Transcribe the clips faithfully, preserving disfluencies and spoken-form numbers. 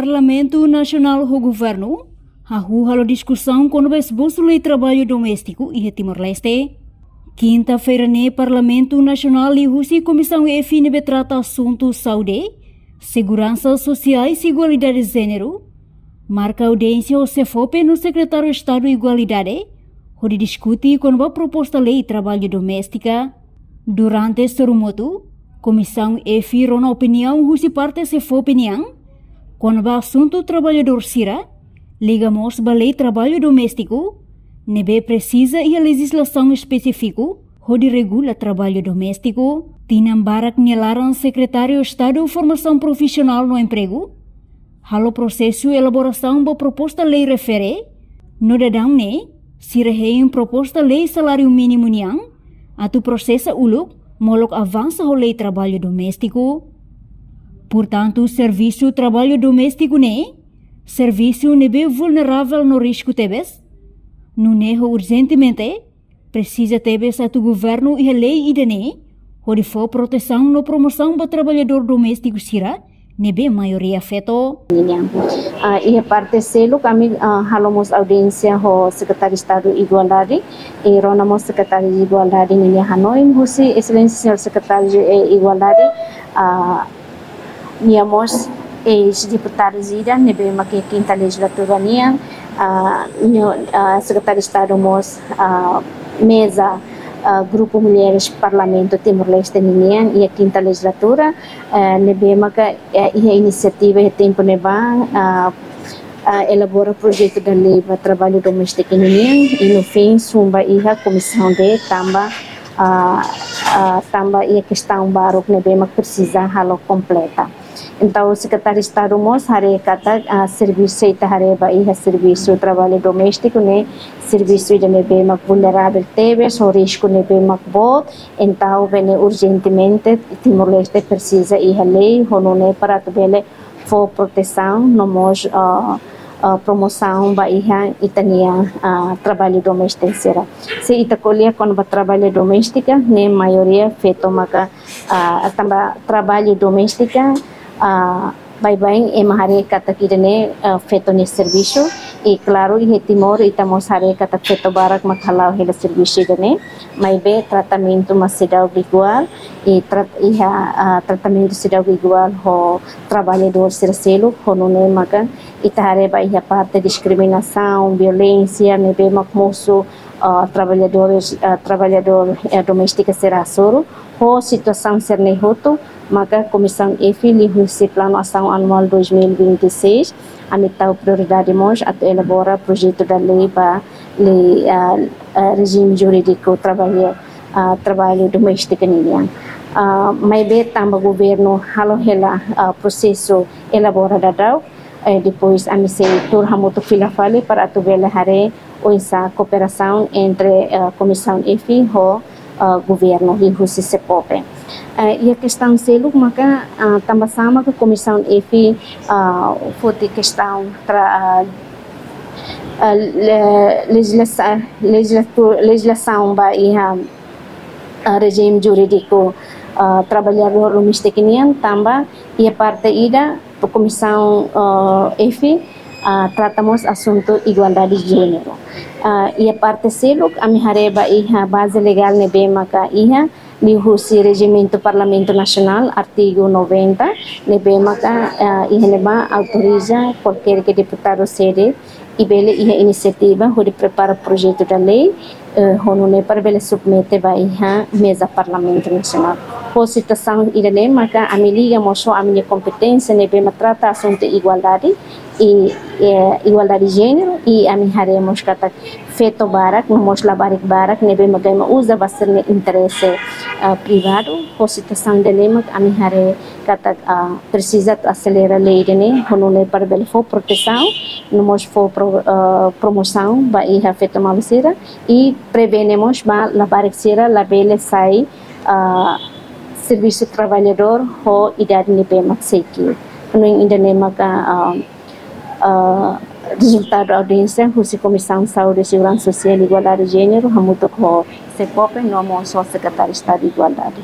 Parlamentu Nasionál ho Governu hahú halo diskusaun kona-ba esbosu lei traballu doméstiku iha Timor-Leste. Kinta-feira ne'e Parlamentu Nasionál liuhusi Komisaun F ne'ebé trata asuntu saúde, seguransa sosiál, igualdade jéneru, marka audiénsia ho SEFOPE no Sekretáriu Estadu Igualdade, hodi diskute kona-ba proposta lei traballu doméstika. Durante sorumutu, Komisaun F rona opiniaun husi parte SEFOPE nian kona-ba asuntu traballadór sira, liga mós ba lei traballu doméstiku, ne'ebé presiza iha lejizlasaun espesífiku hodi regula traballu doméstiku. Tinan barak nia laran Sekretáriu Estadu Formasaun Profisionál no Empregu halo prosesu elaborasaun ba proposta lei refere, no daudaun ne'e sira hein proposta lei saláriu mínimu nian atu prosesa uluk, molok avansa ho lei traballu doméstiku. Portantu, servisu traballu doméstiku ne'e servisu ne'ebé vulneravel no risku tebes. Nune'e ho urjentemente presiza tebes atu governu iha lei ida-ne'e hodi fó protesaun no promosaun ba traballadór doméstiku sira ne'ebé maioria feto. Nian. Ah, iha parte seluk ami, ah, halo mós audiénsia ho Sekretáriu Estadu Igualdade, i rona mós Sekretáriu Igualdade ninia hanoin, husi Exelénsia Señór Sekretáriu, eh, Igualdade, ah, nia mós eis-deputadu ida ne'ebé mak iha kinta lejizlatura nian, ah, nia, ah, Sekretáriu Estadu mós, ah, meza, ah, Grupu Mulheres Parlamentu Timor-Leste ninian iha kinta lejizlatura, eh, ne'ebé maka, eh, iha inisiativa iha tempu ne'ebá, ah, ah, elabora projetu da lei ba traballu doméstiku ninian, i no fin sumba iha Komisaun D tanba, ah, ah, tanba iha kestaun baruk ne'ebé mak presiza halo kompleta. Entaun, Sekretáriu Estadu mós haree katak, ah, servisu ita haree ba iha servisu traballu doméstiku ne'e servisu ida ne'ebé mak vulneravel tebes, ho risku ne'ebé mak boot, entaun bele urjentemente Timor-Leste presiza iha lei, ho nune'e para atu bele fó protesaun, no mós, ah, ah, promosaun ba iha ita-nia, ah, traballu doméstiku sira. Se ita ko'alia kona-ba traballu doméstika, ne'e maioria feto maka, ah, tanba traballu doméstika, ah, baibain ema haree katak ida-ne'e, ah, feto nia servisu, i klaru iha Timor ita mós haree katak feto barak mak hala'o hela servisu ida-ne'e, maibé tratamentu mak seidauk iguál, i trat-, iha, ah, tratamentu seidauk iguál ho traballadór sira seluk, ho nune'e maka ita haree ba iha parte diskriminasaun, violénsia ne'ebé mak mosu, ah, traballadores, ah, traballadór, eh, doméstika sira hasoru, ho situasaun sira-ne'e hotu, maka Komisaun F liuhusi Planu Asaun Anuál dois mil e vinte e seis, ami tau prioridade mós atu elabora projetu da lei ba lei, ah, ah, rejime jurídiku traballu, ah, traballu doméstiku ninian. Ah, maibé tanba governu halo hela, ah, prosesu elabora daudaun, eh, depois ami sei tuur hamutuk fila fali para atu bele haree oinsá kooperasaun entre, eh, Komisaun F ho, eh, governu liuhusi SEFOPE. Eh, iha kestaun seluk maka, ah, tanba sá maka Komisaun F, ah, foti kestaun tra-, ah, ah, le-, lejizlasa-, lejizlatu-, lejizlasaun ba iha, ah, rejime jurídiku, ah, traballadór doméstiku nian tanba iha parte ida Komisaun, ah, F, ah, trata mós asuntu igualdade jéneru. Ah, iha parte seluk ami haree ba iha baze legál ne'ebé maka iha liuhusi Rejimentu Parlamentu Nasionál, artigu noventa, ne'ebé maka, ah, iha ne'ebá autoriza kualkér ke deputadu sede i bele iha inisiativa hodi prepara projetu da lei, eh, ho nune'e para bele submete ba iha meza Parlamentu Nasionál. Ho situasaun ida-ne'e maka ami liga mós ho ami-nia kompeténsia ne'ebé mak trata asuntu igualdade i, eh, igualdade jéneru, i ami haree mós katak feto barak, no mós labarik barak ne'ebé mak ema uza ba sira-nia interese, ah, privadu. Ho situasaun ida-ne'e mak ami haree katak, ah, presiza atu aselera lei ida-ne'e, ho nune'e para bele fó protesaun, no mós fó pro-, ah, promosaun ba iha feto malu sira, i prevene mós ba labarik sira labele sai, ah, servisu traballadór ho idade ne'ebé mak sei ki'ik. Nune'e ida-ne'e maka, ah, ah, rezultadu audiénsia husi Komisaun Saúde, Seguransa Sosiál i Igualdade Jéneru, hamutuk ho SEFOPE, no mós ho Sekretáriu Estadu Igualdade.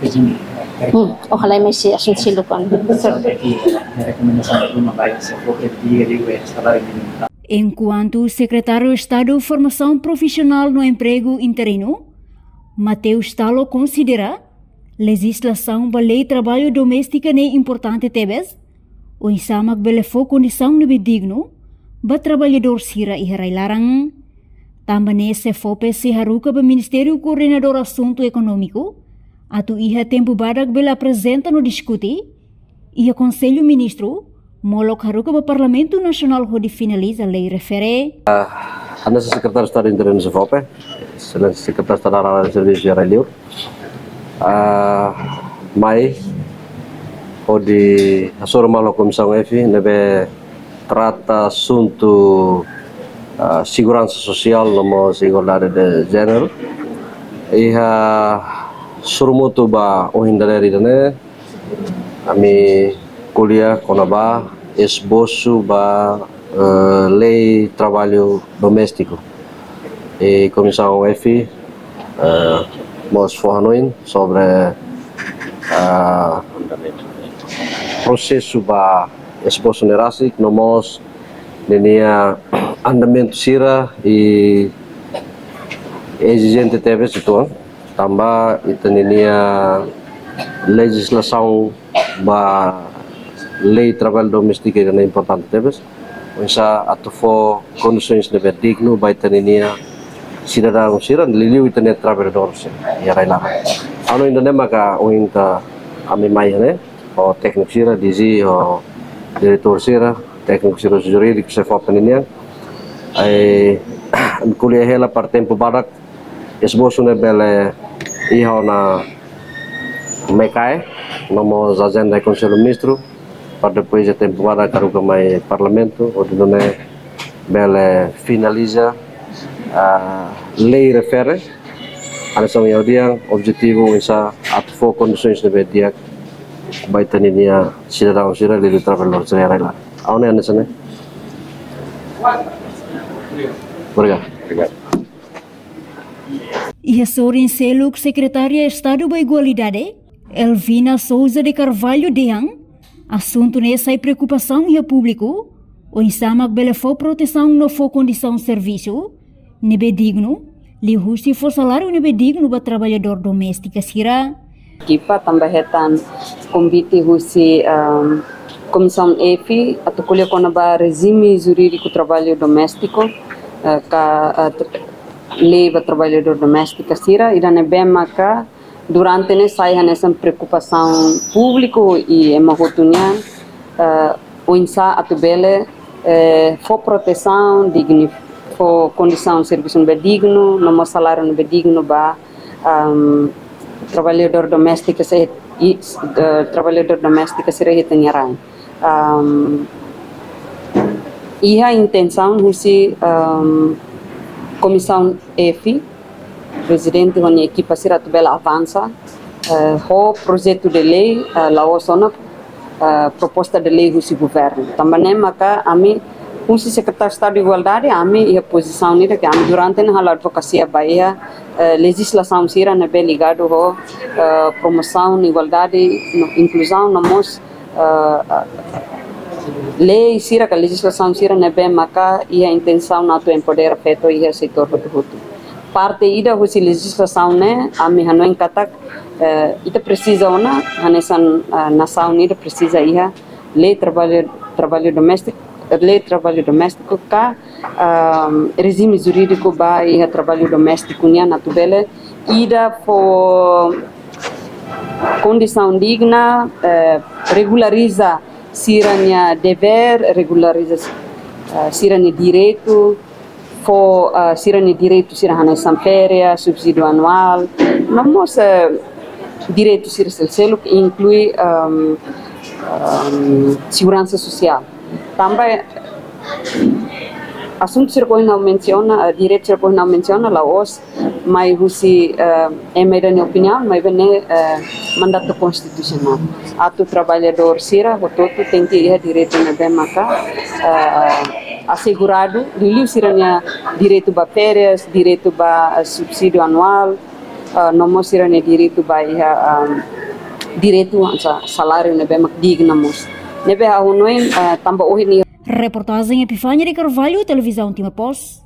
Izin, Hmm, ojalá mais se asuntu seluk. Rekomendasaun uma bai se for ke dia de salari mínimo. Enkuantu Sekretáriu Estadu Formasaun Profisionál no Empregu interinu, Mateus Talo konsidera lejizlasaun ba lei traballu doméstika ne'e importante tebes, oinsá mak bele fó kondisaun ne'ebé dignu ba traballadór sira iha rai-laran. Tanba ne'e SEFOPE sei haruka ba Ministériu Koordenadór Asuntu Ekonómiku atu iha tempu badak bele aprezenta no diskute iha Konsellu Ministru, molok haruka ba Parlamentu Nasionál hodi finaliza lei refere. Hanesan Sekretáriu Estadu interinu SEFOPE, Exelénsia Sekretáriu Estadu Área Servisu Jerál Liur, ah, mai hodi hasoru malu Komisaun F ne'ebé trata asuntu, ah, seguransa sosiál no mós igualdade de jéneru. Iha sorumutu ba ohin dadeer ida-ne'e, ami ko'alia kona-ba esbosu ba, eh, lei traballu doméstiku. I Komisaun F, eh, mós fó hanoin sobre, eh, prosesu ba esbosu ne'e rasik, no mós ninia andamentu sira i ezijente tebes uitoan. Tanba ita ninia lejizlasaun ba lei traballu doméstiku ne'e importante tebes. Oinsá atu fó kondisoens ne'ebé dignu ba ita ninia sidadaun sira, liuliu ita-nia traballadór sira iha rai-laran. Ha'u hanoin ida-ne'e maka ohin ita, ami mai ne'e, ho tékniku sira, D G, ho diretór sira, tékniku sira jurídiku, SEFOPE ninian. Ai, ko'alia hela para tempu badak, esbosu ne'e bele iha ona MECAE, no mós ajenda Konsellu Ministru, para depois de tempu badak haruka mai Parlamentu, hodi nune'e bele finaliza, ah, lei refere, hanesan ohin ha'u dehan, objetivu oinsá atu fó kondisoens ne'ebé di'ak ba ita ninia sidadaun sira, liuliu traballadór sira iha rai-laran. Ha'u hanoin hanesan ne'e. Obrigadu. Obrigadu. Iha sorin seluk, Sekretária Estadu ba Igualdade, Elvina Sousa de Carvalho dehan, asuntu ne'e sai preokupasaun iha públiku, oinsá mak bele fó protesaun no fó kondisaun servisu ne'ebé dignu, liuhusi fó saláriu ne'ebé dignu ba traballadór doméstika sira. Ekipa tanba hetan konvite husi, ehm, Komisaun F atu ko'alia kona-ba rejime jurídiku traballu doméstiku, eh, ka, eh, tr-, lei ba traballadór doméstika sira, ida ne'ebé maka durante ne'e sai hanesan preokupasaun públiku i ema hotu nian, eh, oinsá atu bele, eh, fó protesaun, digni-, fó kondisaun servisu ne'ebé dignu, no mós saláriu ne'ebé dignu ba, ehm, traballadór doméstika se-, i, eh, traballadór doméstika sira iha ita-nia rain. Ehm, iha intensaun husi, ehm, Komisaun F, Prezidente ho nia ekipa sira atu bele avansa, eh, ho projetu de lei, eh, la'ós ona, eh, proposta de lei husi governu. Tanba ne'e maka ami husi Sekretáriu Estadu Igualdade, ami iha pozisaun ida ke ami durante ne'e halo advokasia ba iha, eh, lejizlasaun sira ne'ebé ligadu ho, eh, promosaun igualdade, no, inkluzaun, no mós, eh, lei sira ka lejizlasaun sira ne'ebé maka iha intensaun atu empodera feto iha setór hotu-hotu. Parte ida husi lejizlasaun ne'e, ami hanoin katak, eh, ita presiza ona, hanesan, eh, nasaun ida presiza iha lei traballu, traballu doméstiku, lei traballu doméstiku ka, ehm, rejime jurídiku ba iha traballu doméstiku nian atu bele ida fó kondisaun digna, eh, regulariza sira-nia devér, regulariza, eh, sira-nia direitu, fó, eh, sira-nia direitu sira hanesan férias, subsídiu anuál, no mós, eh, direitu sira seluk-seluk, inklui, ehm, ehm, seguransa sosiál. Tanba, eh, asuntu sira ke ohin ha'u mensiona, eh, direitu sira ke ohin ha'u mensiona, la'ós mai husi, eh, ema ida nia opiniaun, maibé ne'e, eh, mandatu konstitusionál. Atu traballadór sira hotu-hotu tenke iha direitu ne'ebé maka, eh, aseguradu, liuliu sira-nia direitu ba férias, direitu ba, eh, subsídiu anuál, eh, no mós sira-nia direitu ba iha, ehm, direitu hanesan saláriu ne'ebé mak dignu mós. Ne'ebé ha'u hanoin, eh, tanba ohin ne'e. Reportajen Epifania de Carvalho, Televizaun Timor Post.